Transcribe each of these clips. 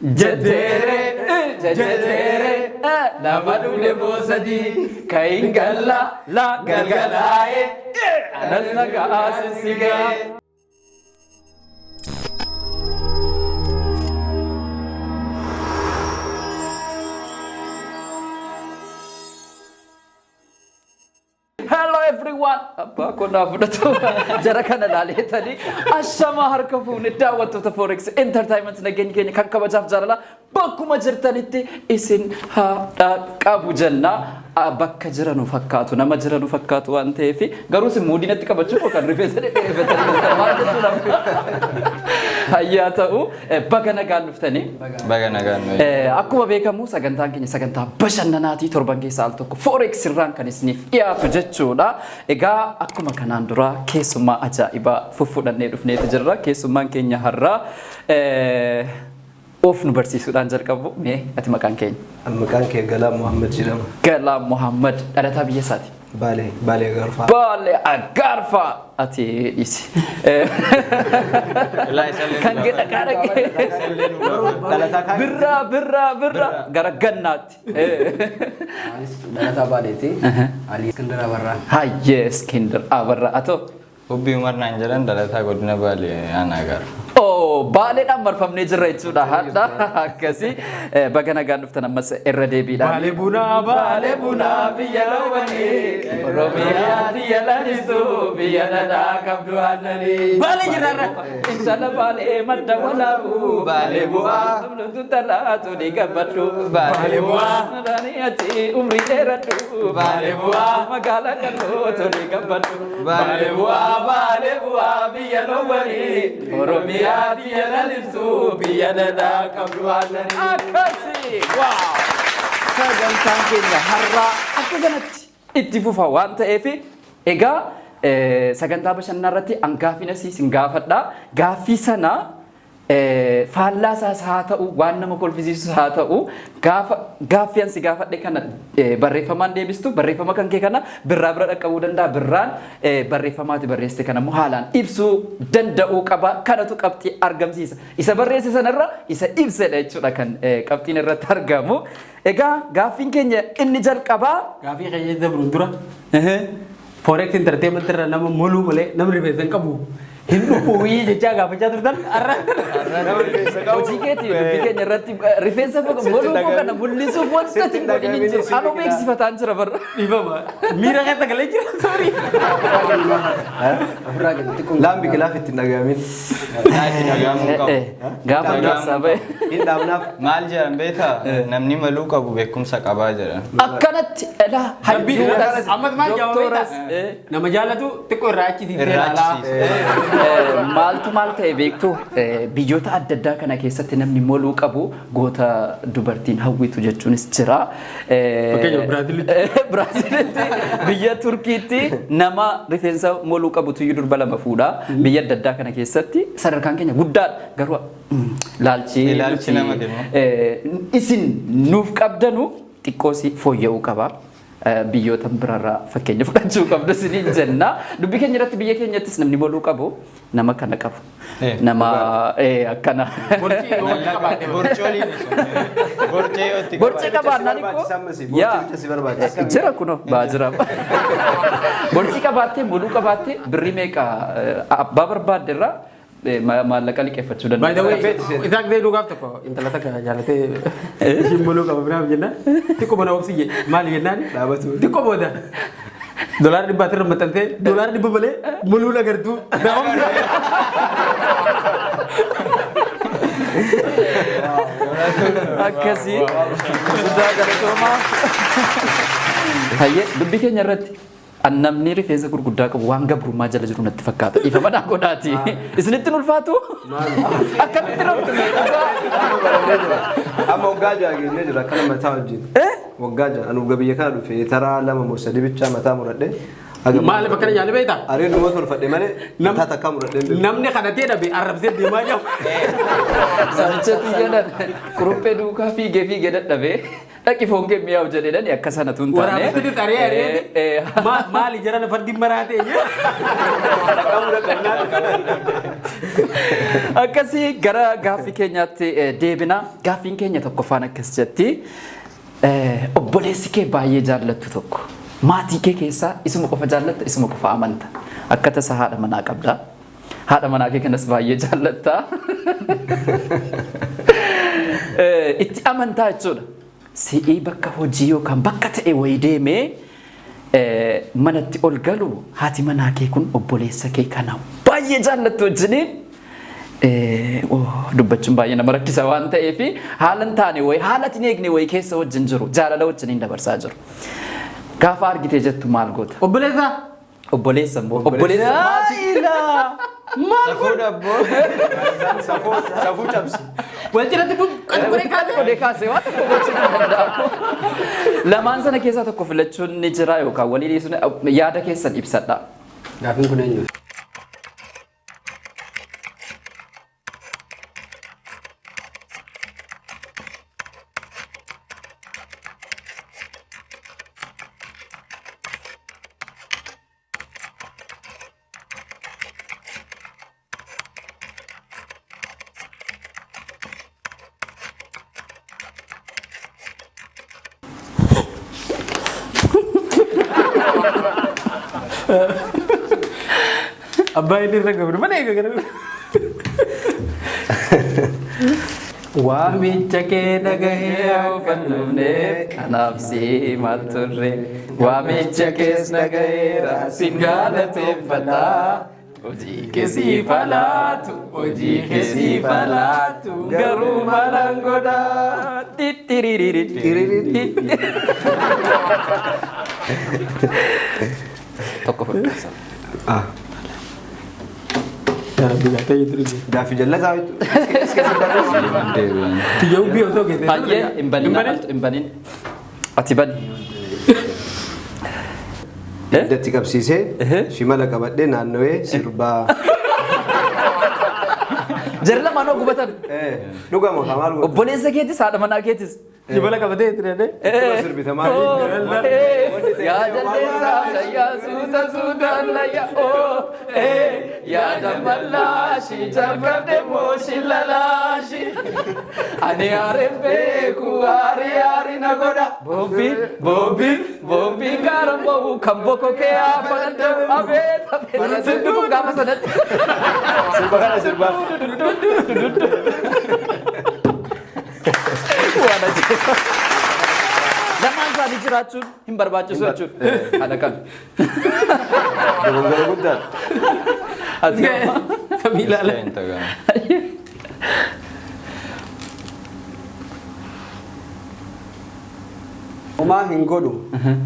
Jetteere jetteere lama dhugde boosadii kayin galla la galgalaa'e anas nagaa sinsigee. Hello everyone! Abbaa koo naa fudhatu jara kana laaleetanii ashamaa harka fuune daawwattoota Forex Entertainment nageenyi keenya kan kabajaaf jaalala bakkuma jirtanitti isin haa qabu jenna. Bakka jiranu fakkaatu nama jiranu fakkaatu waan ta'eef garuu isin muudinatti qabachuu kan rifeensa dhedheereffatanii maal jechuudha. Hayyaa ta'u baga nagaan dhuftanii. Baga nagaan nu Akkuma beekamu sagantaan keenya sagantaa bashannanaatii torban keessaa al tokko Forex irraan kan isiniif dhiyaatu jechuudha. Egaa akkuma kanaan dura keessummaa ajaa'ibaa fuffudhannee dhufneeti jirra. Keessummaan keenya har'aa of nu barsiisuudhaan jalqabu. Mee ati maqaan keenya? Maqaan kee Galaa Muhammad jedhama. Galaa Muhammad dhalataa biyya isaati. Baalee Baalee Agaarfaa. Baalee Agaarfaa ati dhiisi. Kan dhaqaa dhaqee. Dhalataa kaan Birraa birraa birraa gara gannaatti. Anis dhalataa Baaleeti. Ali Iskindar Abarraa. Hayyee Iskindir Abarraa atoo. Hubbii Umar naan jedhan dhalataa godina Baalee aanaa Agaarfaa. Oh, Baaleedhaan marfamnee jirra jechuudha. Hadha akkasii baga nagaan dhuftan ammas irra deebiidhaan. Baalee bunaa Baalee bunaa biyya loowwanii Oromiyaa biyya lalistu biyya dhadhaa qabdu aannanii. Baalee jirra. Intala Baalee madda walaabuu Baalee bu'aa tumtu talaatu ni gabbadhu Baalee bu'aa Madaanii ati umrii dheeradhu Baalee bu'aa magaalaa qal'ootu ni gabbadhu Baalee bu'aa Baalee bu'aa biyya loowwanii Oromiyaa biyya lalistuu biyya dhadhaa qabdu aannanii. Akkasii waa sagantaan keenya har'aa akka kanatti itti fufa waan ta'eef egaa sagantaa bashannanaa irratti an gaaffii nasii sin gaafadha. Gaaffii sana faallaa isaas haa ta'u waan nama kolfisiisus haa ta'u gaafa gaaffii an si gaafadhe kana barreeffamaan deebistu barreeffama kan kee kana birraa bira dhaqqabuu danda'a birraan barreeffamaati barreessite kana immoo haalaan ibsuu danda'uu qaba kanatu qabxii argamsiisa isa barreesse sanarra isa ibsedha jechuudha kan qabxiin irratti argamu. Egaa gaaffiin keenya inni jalqabaa. Gaafii keenya dabruun dura Forex Entertainment irra nama moluu malee namni rifeensa hin qabu hin dhufu jechaa gaafachaa turtan har'a. Hojii keetii dubbii keenya irratti rifeensa moluu koo kana mul'isuuf wanta ati hin godhin hin jiru. Anuu beeksifataan jira barra. Dhiifama. Miira keessa galee jira sorry. Ofirraa gadi xiqqoon. Laan biqilaaf itti hin dhagahamin. Itti dhagahamuu qabu. Gaafa keessaa ba'e. Hin dhaabnaaf. Maal jedhan beektaa? Namni maluu qabu beekumsa qabaa jedhan. Akkanatti elaa hayyuudhas Ammas maal jedhama doktoras. beektaa? Nama jaalatu xiqqoo irraa achisiisee Irraa ilaalaa. achisiisa. Maaltu maal ta'e beektu biyyoota adda addaa kana keessatti namni moluu qabu goota dubartiin hawwitu jechuunis jira. Fakkeenyaaf Biraazilitti. Biraazilitti biyya Turkiitti nama rifeensa moluu qabutu iyyuu durba lama fuudha. Biyya adda addaa kana keessatti sadarkaan keenya guddaadha. Garuu laalchi Ilaalchi nuti, nama kennu. isin nuuf qabdanu xiqqoos fooyya'uu qaba. Biyyoota biraarraa fakkeenya fudhachuu qabdu isiniin jenna. Dubbii keenya irratti biyya keenyattis namni moluu qabu nama kana qabu. Nama akkana. Borcii yoo walitti qabaate. Borcooliin borcee yoo itti Borcee qabaannaan Borcii ikkoo. ammas, borcii si barbaachisa. Jira kunoo baa jira. Borcii qabaattee moluu qabaattee birrii meeqa abbaa barbaadde irraa maallaqa liqeeffachuu By the way, dandeessa. Isaak Zaiduu gaaf tokko intala takka jaalatee ishiin moluu qaba biraaf jennaan xiqqoo mana obsi jedhe maali jennaan Dhaabatu. xiqqoo booda doolaara dhibba asirra maxxansee doolaara dhibba malee moluu agartuu. Akkasii. Guddaa galatoomaa. Hayyee dubbii keenya irratti an namni rifeensa gurguddaa qabu waan gabrummaa jala jiru natti fakkaata. Dhiifama naa godhaati. Isinitti hin ulfaatu? Akkamitti raftu mee dhugaa? Amma waggaa ja'a geennee jira akkana mataa wajjin. Waggaa ja'a anu biyya kana dhufe taraa lama moo sadi bichaa mataa muradhe. Maaliif akkana nyaanni beektaa? Ariin tolfadhe malee mataa takkaa muradhe hin beeku. Namni kadhatee dhabe arrabsee deemaa jira. Samichatu jedhan kuruphee duukaa fiigee fiigee dadhabee Dhaqi foon kee mi'aawu jedhedhani akka sanatu hin taane. Waraabatti xaree areeti. Maali jara fardi maraate. Akkasii gara gaaffii keenyaatti deebina. Gaaffiin keenya tokkoffaan akkas jetti. Obboleessi kee baay'ee jaallattu tokko maatii kee keessaa isuma qofa jaallatta, isuma qofa amanta. Akka tasa haadha manaa qabda. Haadha manaa kee kanas baay'ee jaallatta. Itti amantaa jechuudha. Si'ii bakka hojii yookaan bakka ta'e wayii deemee manatti ol galu haati manaa kee kun obboleessa kee kana baay'ee jaallattu wajjiniin dubbachuun baay'ee nama rakkisa waan ta'eef haala hin taane wayii haala hin eegne wayii keessa wajjin jiru jaalala wajjiniin dabarsaa jiru. Gaafa argitee jettu maal goota? Obboleessa. Obboleessa immoo obboleessa maatii. Maal kun? Safuudha abboo. Safuu cabsi. Wal cinatti qad godhee kaase. Godhee kaasee waan tokko gochuun hin danda'amu. Lamaan sana keessaa tokko filachuun ni jira yookaan walii dhiisuun yaada keessan ibsadha. Gaaffiin kun eenyu? Abbaa inni irra gabru mana eega gara. Waamicha kee dhagahee akka hin dhufneef kanaaf simaa turre. Waamicha kees dhagaheera sin galateeffadha. Hojii kee siif haa laatu, hojii kee siif haa laatu, garuu maalan godha. Tittiririri. Tokko fudhu. Gaaffii jallataa jechuudha. Tiyyoo biyya osoo geesse. Baay'ee hin banin, hin banin. Ati bani. Iddatti qabsiisee shimala qabadhee naannawee sirbaa. Jarri lamaan hoo gubatan. Dhugama haa maal godhu? Obboleessa keetis haadha manaa keetis. Shimala qabatee itti deemee. Ittuma sirbita maal? Yaa jaldeessaa layyaa suuta suuta layyaa oo yaa dambalaashi jalqabde mooshi lalaashi ani aareen beeku aari aari na godha boobbi boobbi boobbi gaara boobu kan bokokee afaladde abeet abeet sirbi kun gaafa sanatti. Sirba kana sirbaa. Waan ajaa'iba. Lamaan isaanii jiraachuun hin barbaachisu jechuudha. Haala kan. Dogongora guddaadha. Ati Samii ilaala. Homaa hin godhu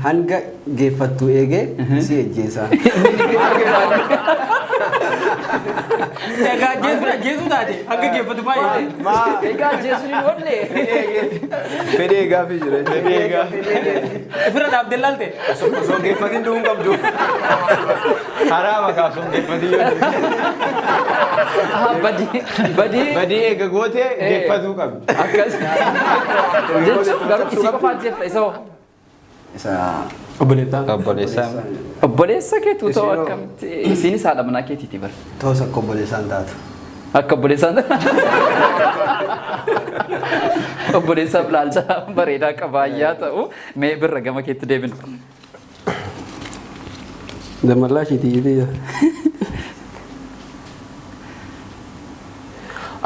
hanga geeffattu eegee si ejjeesa. Egaa ajjeesuu taate hanga geeffatu baay'ee. Egaa ajjeesuun hin oolle. Fedhii eegaafii jira jechuudha. Ofirra dhaabdee laalte. Osoo geeffatiin du'uu hin qabdu. Haraama kaasuun geeffatii yoo Badii badii Badii eega gootee geeffatuu qabdi. Akkas jechuun garuu isii qofa ajjeefta isa hoo? Isa Obboleessaa. Obboleessaa. Obboleessa keetu ta'u Isinoo- akkamitti isiinis haadha manaa keetiiti bara. Ta'us akka obboleessaan taatu. Akka obboleessaan obboleessaaf laalcha bareedaa qabaayyaa ta'u mee birra gama keetti deebinu. Dammallaa ishiiti jedhee.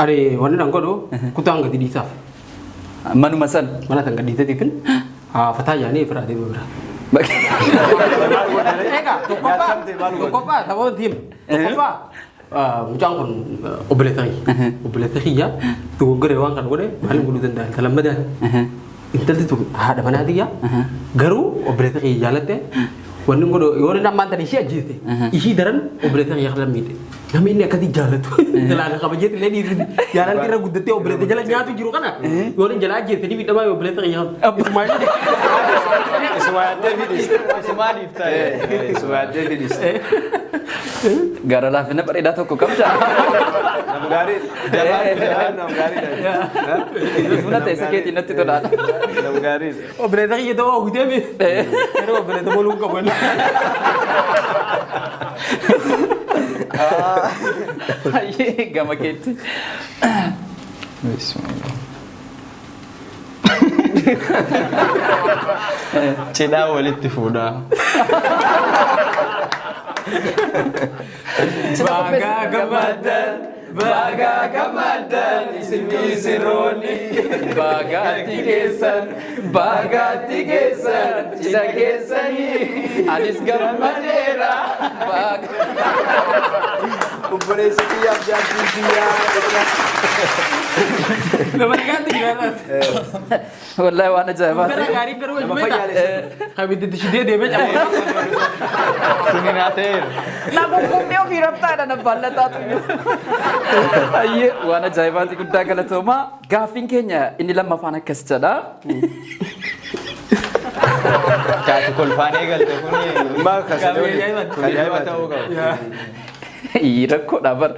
Ani wanni nan godhu kutaan gadi dhiisaaf. Manuma san. Mana san gadi dhiiseetiifin fataa jaanii firaa deema bira. Egaa tokkoffaa tokkoffaa sababa tiim tokkoffaa mucaan kun obboleessa kiyya. Obboleessa kiyya dogoggoree waan kana godhe maaliin godhuu danda'a intala lammadaa. Intalti tun haadha manaa tiyya garuu obboleessa kiyya jaalatte wanni godhu yoo inni ammaan tana ishii ajjeese ishii daran obboleessa kiyya kana miidhe. Namni inni akkasii jaalatu jalaan kabajeetti illee dhiisni jaalalti irra guddattee obboleessa jala nyaatu jiru kana yoo inni jala ajjeese ni miidhamaa obboleessa kiyya kana. Isuma Isuma yaaddee fidiste. Isumaa dhiiftaa. Isuma yaaddee fidiste. Gara laafina bareedaa tokko qabda. Nama gaarii. Nama gaariidha. Buna teessa keetiin natti tolaadha. Nama gaariidha. Obboleessa kiyya ta'uu hawwiteemi. Yeroo obboleessa booluu qabu. Hayyee gama keetti. Bismillah. Cidhaa walitti fuudhaa. Baga gammaddan, Baga gammaddan isin misirroonni. Bagaatti keessan, bagaatti keessan, cidha keessanii anis gammadeera. Baga. Obboleessi kiyyaaf jaartiin kiyyaa. Nama nagaatti jira. Wallahi waan ajaa'ibaati. Gara gaarii garuu Nama beektaa? fayyaalessa. Kan itti shidee deemee cabee. Suni naa ta'eera. Na qunqummee ofii rabtaadha na baallataatu iyyuu. Hayyee waan ajaa'ibaati, guddaa galatoomaa. Gaaffiin keenya inni lammaffaan akkas jedha. Kaati kolfaan eegalte kuni. Maal kaasanii Gaaffii waliin? Ajaa'iba ta'uu qaba. Ii, rakkoodha bar.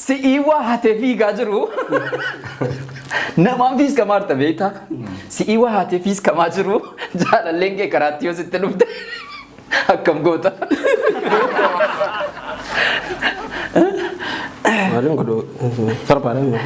Si'ii waa hatee fiigaa jiru. Namaan fiiskamaa jirta beektaa? Si'ii waa hatee fiiskamaa jiru. Jaalalleen kee karaatti yoo sitti dhufte akkam goota? Maaliin godhu salphaadha.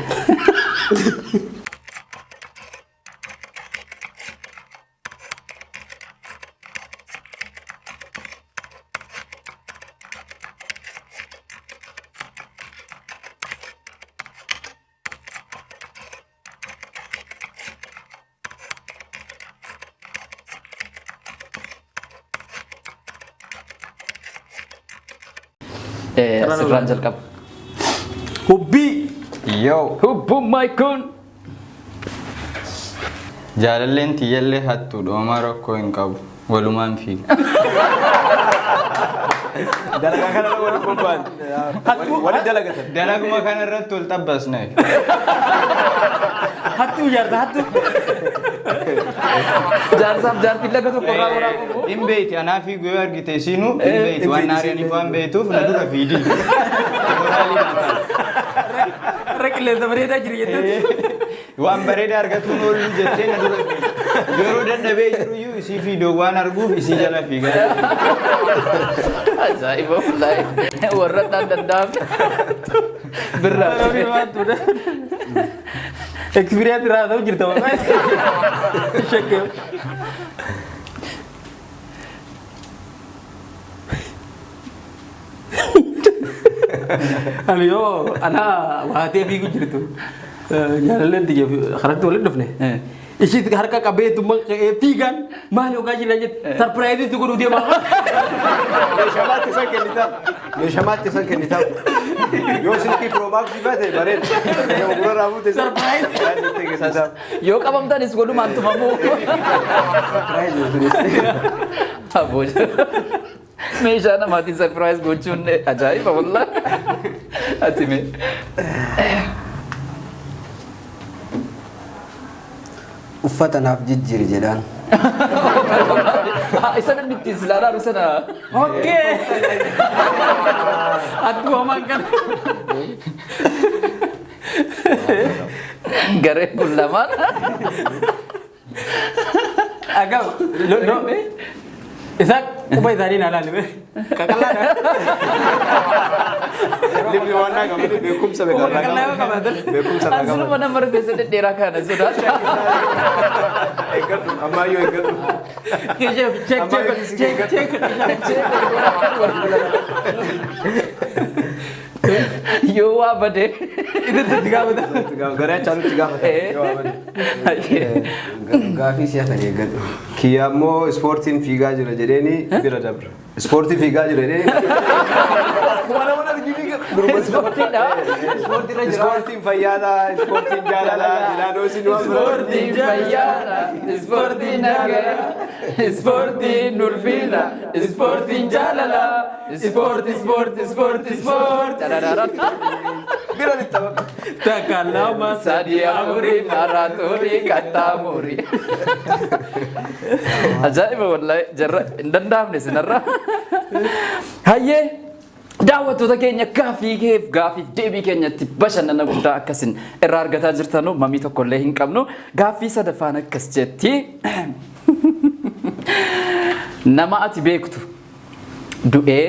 Asirraan jalqaba. Hubbii. Yoo. Hubbummaa kun. Jaalalleen tiyyallee hattuudha, homaa rakkoo hin qabu. Walumaan fiiga. Dalagaa kana waliin bobba'an. Waliin dalagatan. Dalaguma kana irratti wal xabbasne. Hattuu jaarta hattuu. Jaarsaaf jaartiin laga tokko irraa waraabamu. Hin beeyti, anaa fiigu yoo argite isiinuu hin beeyti, waan naariiniif waan beeytuuf na dura fiidi. Moraalii naa ta'a. Irra qilleensa bareedaa jira jettee. Waan bareedaa argatuun oollu jettee na dura fiidi. Yeroo dadhabee jiru iyyuu isii fiidoo waan arguuf isii jala fiigaa. Ajaa'iba wallaahi. Warra dhaan danda'amne. Birraa. Experience irraa ta'u jirta. Shakkee. Ani yoo anaa waatee fiigu jirtu jaalalleen tiyya karatti waliin dhufne. Ishii harka qabeetu fiigan maal yookaan jira jette surprise itti godhuu deema. Meeshamaatti isaan kennitaaf. Meeshamaatti isaan kennitaaf. Yoo silkii Pro Max ta'e bareeda. Yoo gurra fuute Surprise. kennitaaf. Yoo qabamtanis walumaan tumamuu. Aboo. Meeshaa namaatiin surprise gochuun ajaa'iba wallaahi. Ati mee. Uffata naaf jijjiiri jedhaan. Isa namni ittiin silaalaaru sana. Okay. Hattuu hamaan kana. Gareen kun lamaan. Agam. Lo Isa quba isaanii naa ilaalime. Qaqallaadha. Libni waan naa qabanii beekumsa Quba qaqallaa yoo qabaatan. Beekumsa naa Ansinuma qaban. nama rifeensa dhedheeraa kana sodaata. Eeggadhu, ammayyuu eeggadhu. Check check check check check. Yoo waa badee. Itti gaafata. Garee achaanutti gaafata. Yoo waa bade. Gaafii si'a kan eeggadhu. Kiyya immoo ispoortiin fiigaa jira jedheeni bira dabra. Ispoortii fiigaa jira jedheeni. Akkuma nama arginu Ispoortiidha. Ispoortiin fayyaadha, ispoortiin jaalala, jedhaan isin waan biraa. Ispoortiin fayyaadha. Ispoortiin nagaa. Ispoortiin ulfina. Ispoortiin jaalala. Ispoortii, ispoortii, ispoortii, ispoortii. Bira lixa. Takka, lama, Sadi, afurii, maaraatoonii, qaxxaamurii. Ajaa'iba wallaahi, jarra hin danda'amne sinarra. Hayyee. Daawwattoota keenya, gaaffii keef gaaffiif deebii keenyatti bashannana guddaa akkasin irraa argataa jirtanu mamii tokkollee hin qabnu. Gaaffii sadaffaan akkas jetti. Nama ati beektu du'ee,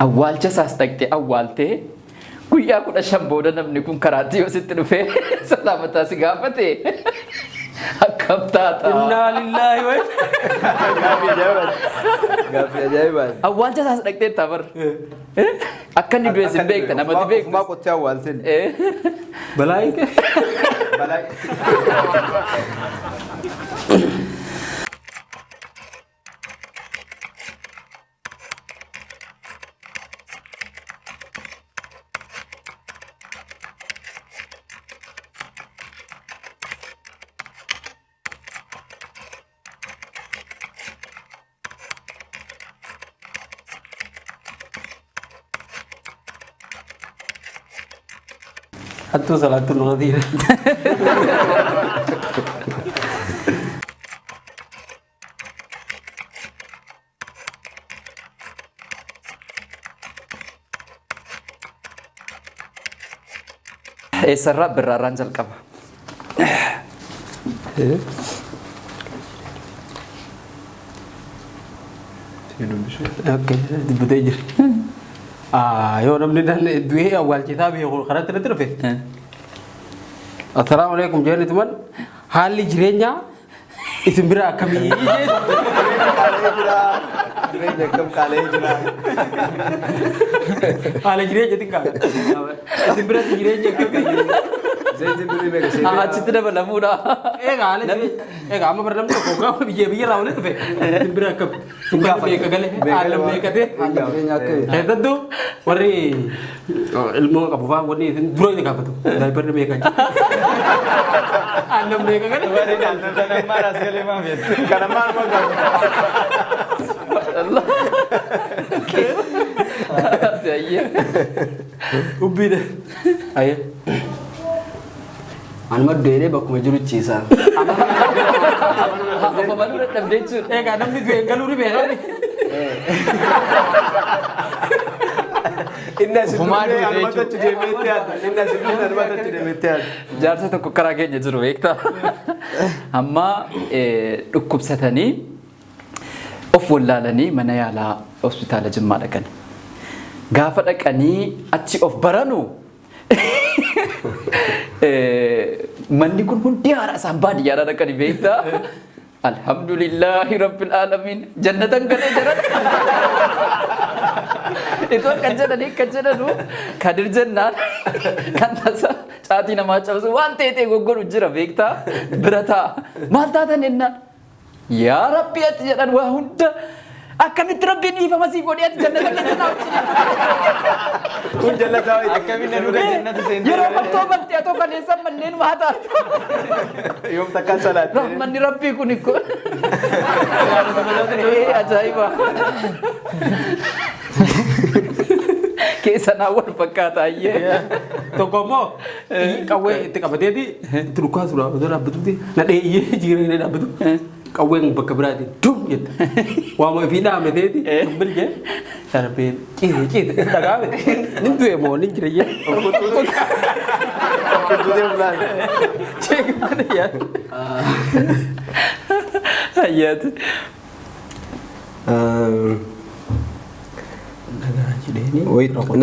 awwaalcha isaas dhaqxee awwaaltee, guyyaa 15 booda namni kun karaatti yoo sitti dhufee salaamataa si gaafate akkam taata? Innaa lillaahi wa Gaaffii ajaa'ibaati. Gaaffii ajaa'ibaati. Awwaalcha isaas dhaqxee tabar. Akka inni du'e sin beekta, namatti beektu. Ofumaa qottee awwaalteen. Balaa hiike. Balaa. Hattuu salaattuu nurra dhiira. Eessarraa? Birraarraan jalqaba. Okay, dubbatee jira. Yoo namni du'ee awwaalchisaa beeku karatti irratti dhufe. Assalaamu alaikum jeenituman, haalli jireenyaa isin bira akkamii? Qaala'ee jira. Jireenya akkam qaala'ee jira. Haala jireenya xiqqaa. Isin biratti jireenya akkamii? Zayitiin birrii meeqa seetee? Achitti dabalamuudha. Egaa haala jireenya. Egaa amma bara namni tokko gaafa biyya biyyarraa walitti dhufe, isin bira akkam? Sukkaarri meeqa gale? Aannan meeqa ta'e? Haalli jireenyaa akkamii? Keessattuu warri ilmoo qabu fa'aa wanni isin dura inni gaafatu. Daayipparri meeqa jira? Aannan meeqa gale? Warri dhaaltota nammaa as galee maaf jettu? Kana maal maal gaafata? Allah. Ayyee. Ubbiidha. Ayyee. Anuma du'ee bakkuma jiru ciisa. Of amanuu dadhabdee jechuudha. Egaa namni du'e galuu ni beekaa. Inni asin Ufumaa dhufee duute anumatti achi deemee itti yaada. Inni asin dhufee anumatti achi deemee itti yaada. Jaarsa tokko karaa keenya jiru beektaa. Amma dhukkubsatanii of wallaalanii mana yaalaa hospitaala Jimmaa dhaqan. Gaafa dhaqanii achi of baranu, manni kun hundi haaraa, isaan baadiyyaadhaa dhaqanii beektaa. Alhamdulillahi rabbil alamin, jannatan galee jiran. Itoo akkan jedhanii akkan jedhanu Kadir jennaan kan tasa caatii namaa cabsu waan ta'e ta'e goggodhu jira beektaa, bira taa'a. Maal taatan jennaan, yaa Rabbi ati jedhan, waa hunda akkamitti Rabbiin dhiifama sii godhee ati jannata keessa naa wajjin. Kun jallataa wayiiti. Akkamiin na dura jannata seentee? Yeroo martoo baltee atoo kaleessa manneen waa taatu. Yoom takkaan salaatte? Rahmanni Rabbii kun ikko. Ajaa'iba. Keessa naa wal fakkaata ayyee. Tokko immoo qawwee itti qabateeti itti dhukaasuudhaaf osoo dhaabbatutti nadhee iyyee jireenya dhaabbatu qawween bakka biraati dum jette. Waama ifii dhaameteeti bil jee darbee ciite ciite dhagaame, nin du'e moo nin jira jee. Kuttutee fulaan. Cheeki mana yaadu. Ayyaati.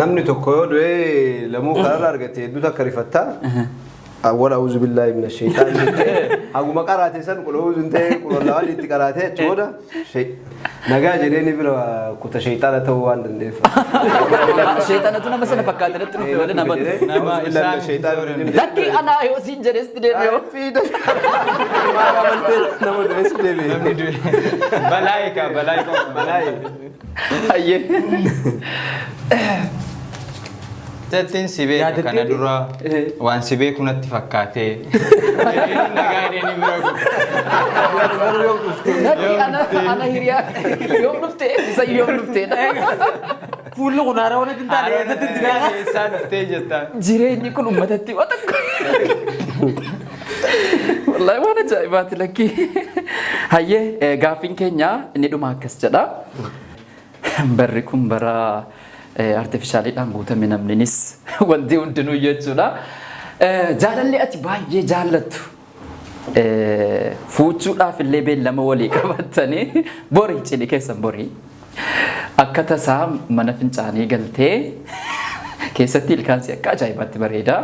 Namni tokko yoo du'e lamuu karaarra argate hedduu takka rifattaa. Awwal "A'uuzu billaahi mina shaytaan" jettee haguma qaraate san qul a'uuzu hin ta'e qul wallaahi itti qaraatee achi booda nagaa jedhee ni bira kuta, shayxaana ta'uu waan danda'eef. Sheexanatu nama sana fakkaate natti dhufe malee nama. Nama isaan Lakki anaa yoo siin jedhes deebi'oo. Fiida. Maal amantee nama du'es deebi'e. Namni du'e. Balaa egaa balaa egaa. Balaa. Ayyee. Jettiin si beeka kana dura waan si beeku natti fakkaatee. Nagaa jedhee ni bira kuta. Lakki ana hiriyaa yoom dhufte, isa yoom dhufte. Fuulli kun haaraa walitti hin taane eessatti itti gaafa. Eessaa dhuftee jettaan? Jireenyi kun uummatatti waan tokko. Wallaahi waan ajaa'ibaati lakki. Hayyee, gaaffiin keenya inni dhuma akkas jedha. Barri kun bara Artifishaaliidhaan guutame namninis wanti hundinuu jechuudha. Jaalalli ati baay'ee jaallattu fuuchuudhaaf illee beellama walii qabattanii borii cidhi keessan borii akka tasaa mana fincaanii galtee keessatti ilkaan si akka ajaa'ibaatti bareeda.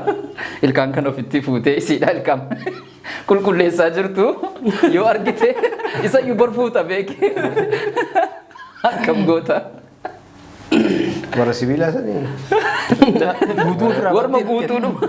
Ilkaan kan ofitti fuutee isiidha ilkaan qulqulleessaa jirtu yoo argite isayyuu bor fuuta beeki. Akkam goota? Warra sibiilaa sanii. Guutuu ofirraa Warma guutuudhuma.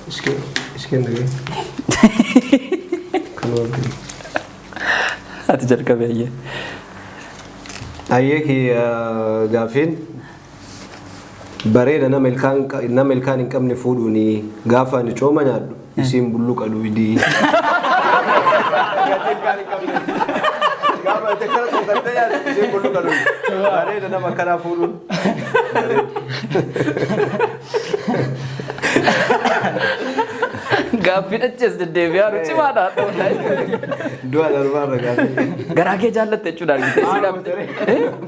Iskeen iskeen dhagee. Kan warri. Ati jalqabe ayyee. Ayyee kiyya gaafiin bareeda nama ilkaan hin qabne fuudhuuni gaafa ani cooma nyaadhu isiin bulluqa dhuydi. Gaafa ati akkana qoqqattee nyaattu isiin bulluqa dhuydi. Bareeda nama akkanaa fuudhuun. Gaaffii dhachees deddeebi'aa jiru cimaadha. Du'a darbaarra gaafii. Garaa kee jaallatte jechuudha argite.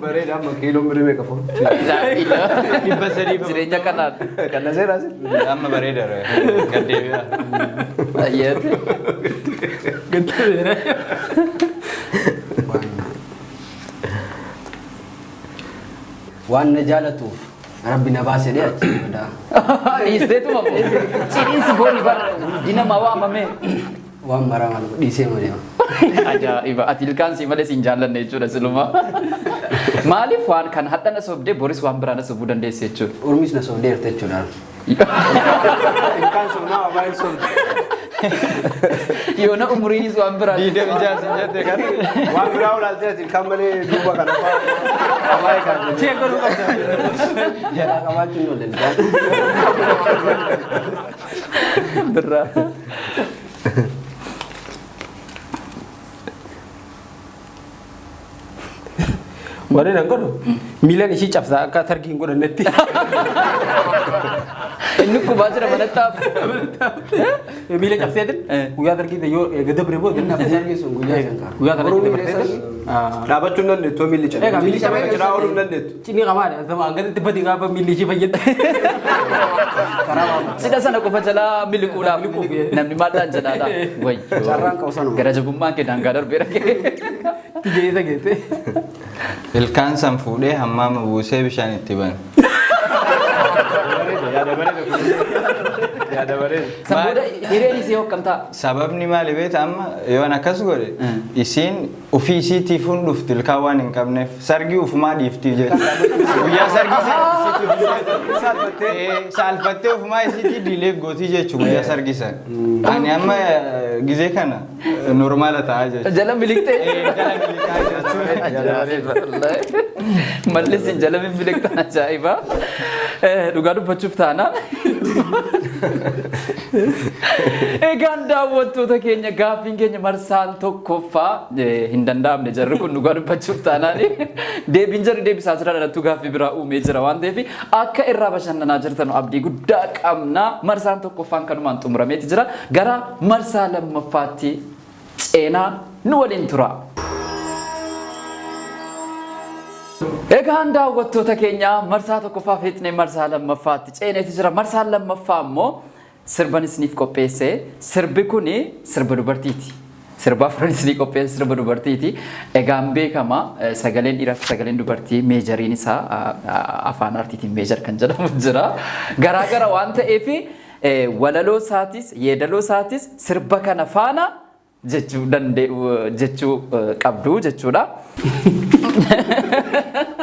Bareeda amma kiiloo mirii meeqa fuudhu? 300. Jireenya kanaan. Kan na seeraa sin? Amma bareeda gaddeebi'a. Ayyeete. Waan na jaalatuuf Rabbi na baase dee achi badaa. Dhiisteetuma moo? Cidhiinsi borii bara guddina maa waamame. Waan maraa maal dhiisee malee. Ajaa'iba! Ati ilkaan sii malee siin jaallanne jechuudha siluma. Maaliif waan kan hadha na sobdee boris waan biraa na sobuu dandeesse jechuudha. Ormis na sobdeerte jechuudha. Ilkaan sobnaa waa baay'ee sobdi. Yoona umriinis waan biraa. Diidam ijaa sin jette kan. Waan biraa olaaltee ati ilkaan malee duuba kana fa'aa baay'ee kan. Chee godhuu qabda. Jalaa qabaachuun hin oolle ilkaan. Birraa. Warreen an godhu miilaan ishii cabsaa akka targii hin godhannetti. Inni kubaa jira manatti hafu. Miila cabseetin guyyaa targii yoo eega dabre booda Inni sargii sun guyyaa san qaba. guyyaa Boruu targii miila dabarteetin. Dhaabachuu hin dandeettu miilli cabee. Egaa miilli cabee Cinaa ooluu hin dandeettu. Cinii qamaadha. Hangatti badi gaafa miilli ishii fayyadde. Cidha sana qofa jalaa miliquudhaaf namni maallaan jedhaadha. Wayyoo. Carraan qabu sanuma. Gara jabummaan kee daangaa darbeera kee. Tijjee isa geesse. Ilkaan san fuudhee hammaama buusee bishaan itti bana. Bareeda yaada bareeda kun. Yaada bareeda. San booda hireen isii hokkam ta'a. Sababni maali beekta amma yoon akkas godhe isiin ofii isiitiif hin dhufti ilkaan waan hin qabneef sargii ufumaa dhiifti jechuudha. Guyyaa sargii sana isiitii saalfattee ofumaa isiitii diilee gootii jechuudha guyyaa sargii sana. Ani amma gizee kana normaala ta'aa jechuudha. Jala miliqxee. Jala miliqaa jechuudha. Malli isin jala miliqxan ajaa'iba. Dhugaa dubbachuuf taana. Egaan daawwattoota keenya gaaffiin keenya marsaan tokkoffaa hin danda'amne jarri kun dhugaa dubbachuuf taanaan deebiin jarri deebisaa jiran irrattuu gaaffii biraa uumee jira waan ta'eef akka irraa bashannanaa jirtan abdii guddaa qabna. Marsaan tokkoffaan kanumaan xumurameeti jira. Gara marsaa lammaffaatti ceenaa nu waliin tura. Egaan daawwattoota keenya marsaa tokkoffaa fixnee marsaa lammaffaatti ceeneeti jira. Marsaan lammaffaa immoo sirban isiniif qopheesse. Sirbi kuni sirba dubartiiti. Sirba afran isinii qopheesse sirba dubartiiti. Egaan beekama sagaleen dhiiraa fi sagaleen dubartii majoriin isaa afaan artiitiin major kan jedhamu jira. Garaagara waan ta'eef walaloo isaatis yeedaloo isaatis sirba kana faana jechuu danda'u jechuu qabdu jechuudha.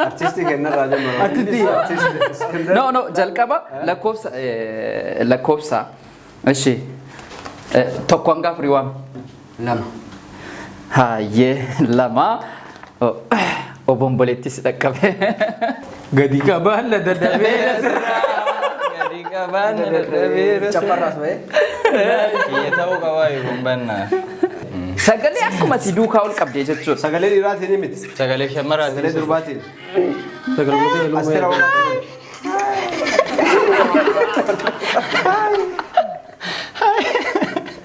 Artistii kennarraa jamma. Artistii. Artistii. No, jalqaba lakkoofsa lakkoofsa. Ishi tokko hanga afurii waami. Lama. Hayyee lama. Obomboleettis dhaqqabe. Gadi qabaan la dadhabee Gadi Qabaan dadhabeera. Chapparraas ba'ee. Kiyya ta'uu qabaa yoo bannaa. Sagalee akkuma si duukaa ol qabdee jechuudha. Sagalee dhiiraatiin miti. Sagalee shamarraatiin. Sagalee durbaatiin. Sagalee Asteer Awwaqaatti.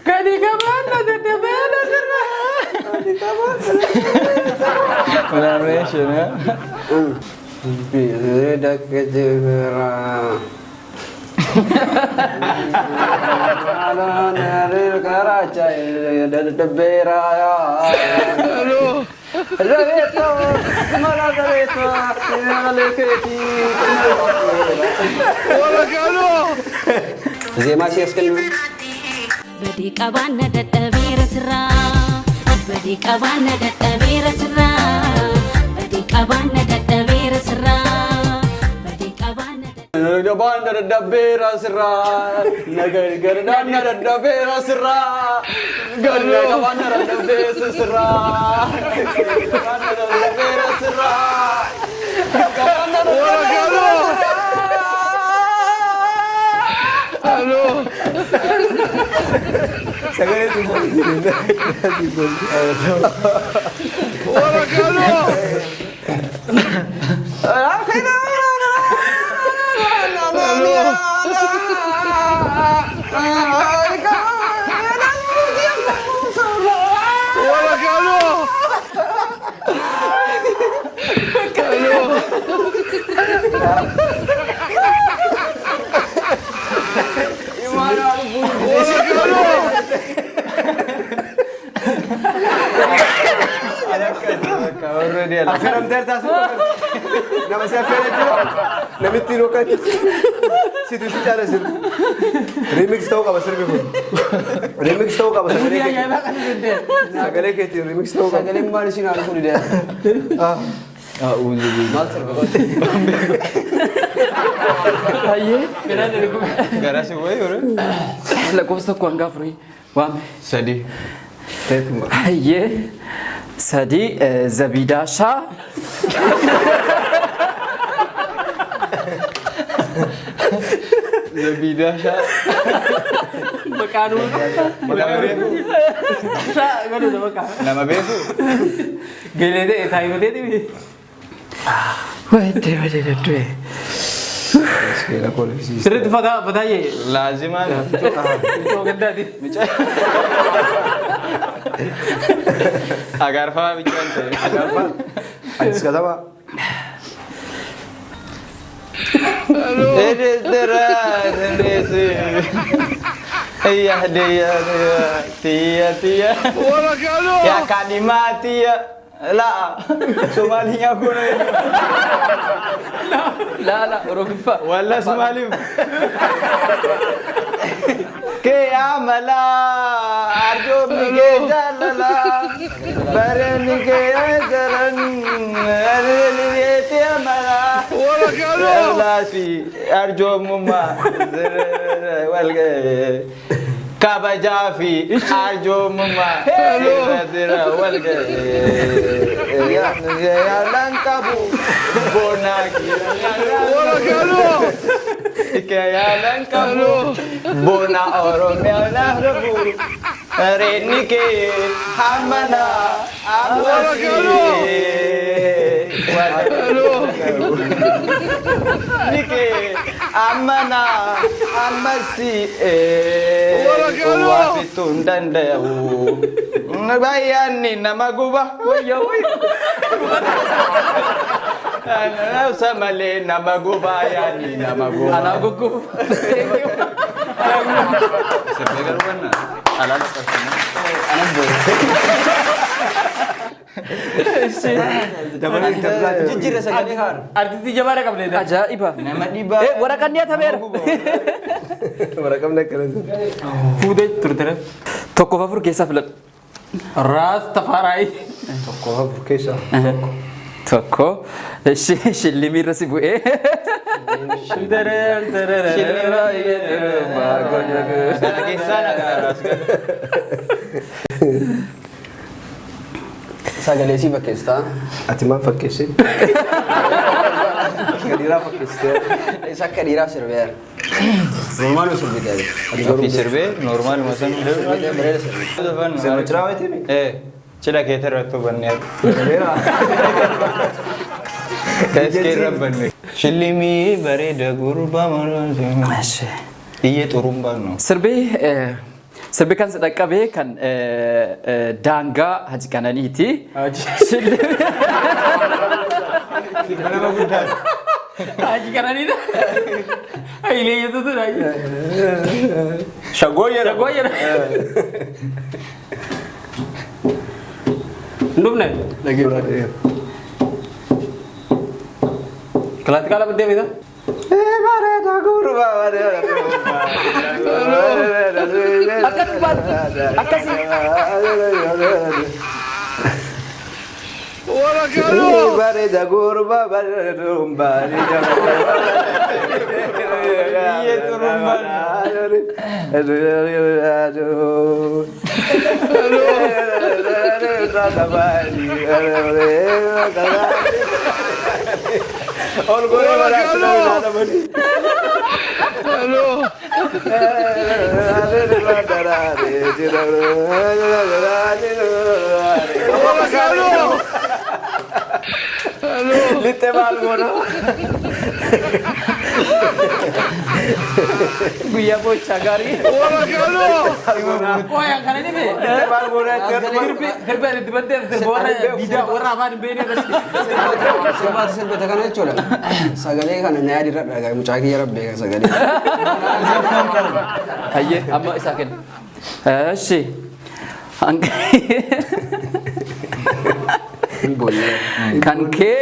Gadi qabaanna dadhabeera sirraa. Collaboration, eh? Zeemaa si as kennu. Badii qabaanna dadhabeera sirraa. Badii qabaanna dadhabeera sirraa. Badii qabaanna dadhabeera sirraa. Badii qabaanna Nagabaan dadhabbeera sirraa. Nagargaardaan dadhabbeera sirraa. Nagabaan dadhabbeera sirraa. Nagabaan dadhabbeera sirraa. Nagabaan dadhabbeera Sagalee durbaatiin. Already ala. Affeeramteer taasifama. Nama si affeeree jiru. Namitti nu kan situ si caala sirbi. Remix ta'uu qaba sirbi kun. Remix ta'uu qaba sagalee keetiin. Sagalee keetiin remix ta'uu qaba. Sagaleen maal isin haala kun dida? Maal sirba qote? Hayyee. Gara si wayi ore. Lakkoofsa tokko hanga afurii waame. Sadi. Hayyee. Sadii zabiidaa shaa. Zabiidaa shaa. Maqaan Nama beeku. Shaa galuudha maqaa. Nama beeku. Galee ta'e taayibatee dhibi. Waddee waddee daddee. Sirriitti fataa fataa jee. Laazimaan. Mucoo gaddaati. Agaarfaa bichaan ta'e. Addis Katama. Iya dia tia tia. Ya kadima tia. La Somalinya kun. Laa laa Oromiffaa. Walla Somalim. Ke amala arjomni ke jalala barani ke jalan arjomni ke amala Lasi arjomuma walge kabajaa fi arjoomummaa sirra walge yaalan qabu bonaa yaalan qabu bona oromiyaa naaf reedni kee hammana ammasii Nike amana amasi waafituun danda'u. Baay'aanni nama guba. Wayya wayya. Nasa malee nama guba yaanni nama guba. Anaa guggubu. Sirbee garuu banna. Alaala qabsiina. Dabalee dabalaati. Jijjiirra sagalee haara. Artistii jabaadha qabne. Ajaa'iba. Nama dhibaa. Waraqaan dhiyaatameera. Waraqamni akkana. Fuutee turtere. Tokkoof afur keessaa filadhu. Raas Tafaaraayi. Tokko afur keessaa. Tokko shillimii irra si bu'ee. Sana keessaa nagaa raas gala. Sagalee si fakkeessitaa. Ati maal fakkeessee? Akka dhiiraa fakkeessitee. Isa akka dhiiraa sirbeera. Normal sirbite. Ofii sirbee normaaluma san. Bareeda sirbite. Sirba cidhaa wayitii mi? Cidha keetii irratti hubannee. Bareeda. Keeskee irra banne. Shillimii bareeda gurbaa maraa. Iyyee xurumbaan no. Sirbi kan si dhaqqabe kan daangaa Haji Qananiiti. Nama guddaa. Haji Qananiidha. Hayilee jettutu dha. Shagooyyeedha. Shagooyyeedha. Hin dhufne. Kilaatika lama deemita. Bareeda gurbaa bareeda. Akka dubaatti akkasii. Bareeda gurbaa bareeda bareeda. Iyyee xurumbaan. Ol godhee baraatti. Lixxe maal goona? Guyyaa bochaa gaarii. Qoyaan kana ni bee. Lixxe maal goona itti argama? Sirbi ani itti banteef sirba warra diidaa warra afaan hin beekne irratti. Sirbaati sirbita kana jechuudha. Sagalee kana na yaadi irra dhagaa mucaa kiyya rabbee kan sagalee. Hayyee, amma isaa kenna. Eshi. Hin boonye. Kan kee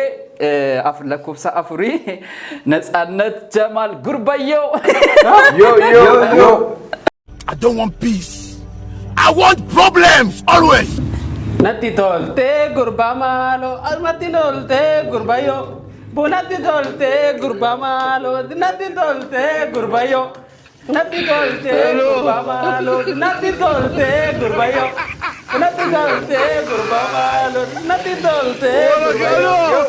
lakkoofsa afurii, Natsaannat Jamaal Gurbayyoo. Yo yo yo. I don't want peace. I want problems always. Natti toltee gurbaa maaloo, natti toltee gurbayyoo. Natti toltee gurbaa maaloo, natti toltee gurbayyoo. Natti toltee gurbaa maaloo, natti toltee gurbayyoo. Natti toltee gurbaa maaloo, natti toltee gurbayyoo.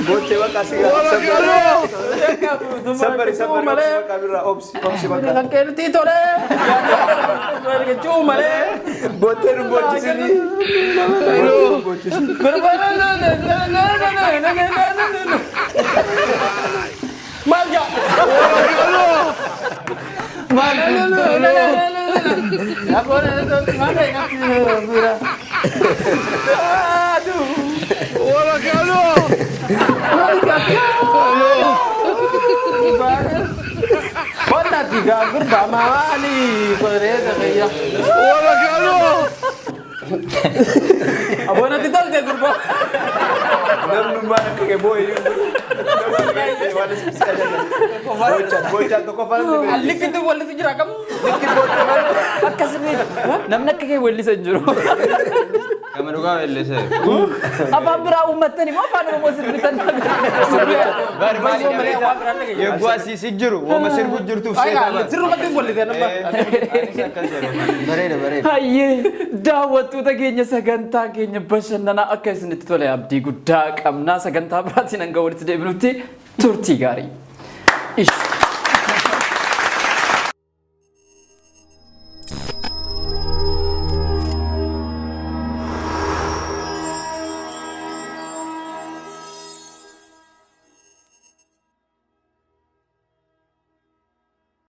Boottee bakka asii gaafa. Sabbari sabbari bakka birraa obsi obsi bakka. Boottee nu boochisini. Boottee nu boochisini. Abonatti tolte gurbaa. Namnummaan akka kee boo'ee Boochaan boochaan tokko faana. Likkitu walitti jira kam? Akkasii namni akka kee weellisa hin jiru. Kama dhugaa weellisee. Afaan biraa uummattan immoo afaan Oromoo sirbitan. Bari maali Yegguu asii si jiru wama sirbu jirtuuf seeta bara. Sirrumatti wallite nama. Anis akkas jedhu. Bareeda bareeda. Hayyee, daawwattoota keenya, sagantaa keenya bashannanaa akka isinitti tole abdii guddaa qabnaa. Sagantaa biraatiin hanga walitti deebinutti turtii gaarii. Ish.